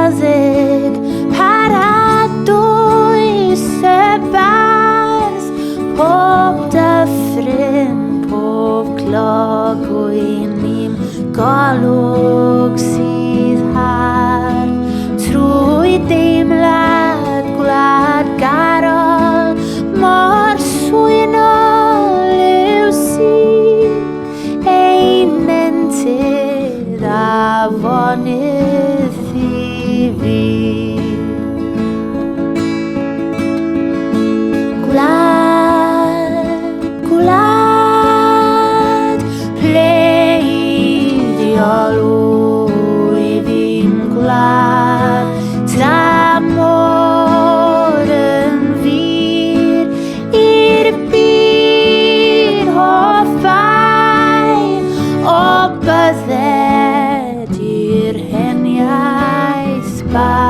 ryddid, paradwys y bardd, pob dyffryn, pob clogwyn i'm golwg sydd har. Trwy deimlad gwladgarol, mor swynol yw sydd, ein nentydd afonydd ddi. Gwlad, gwlad, pleidiol wyf i'n gwlad, tramor yn fyr i'r byd hoffai, o bydded i'r heniaith barhau.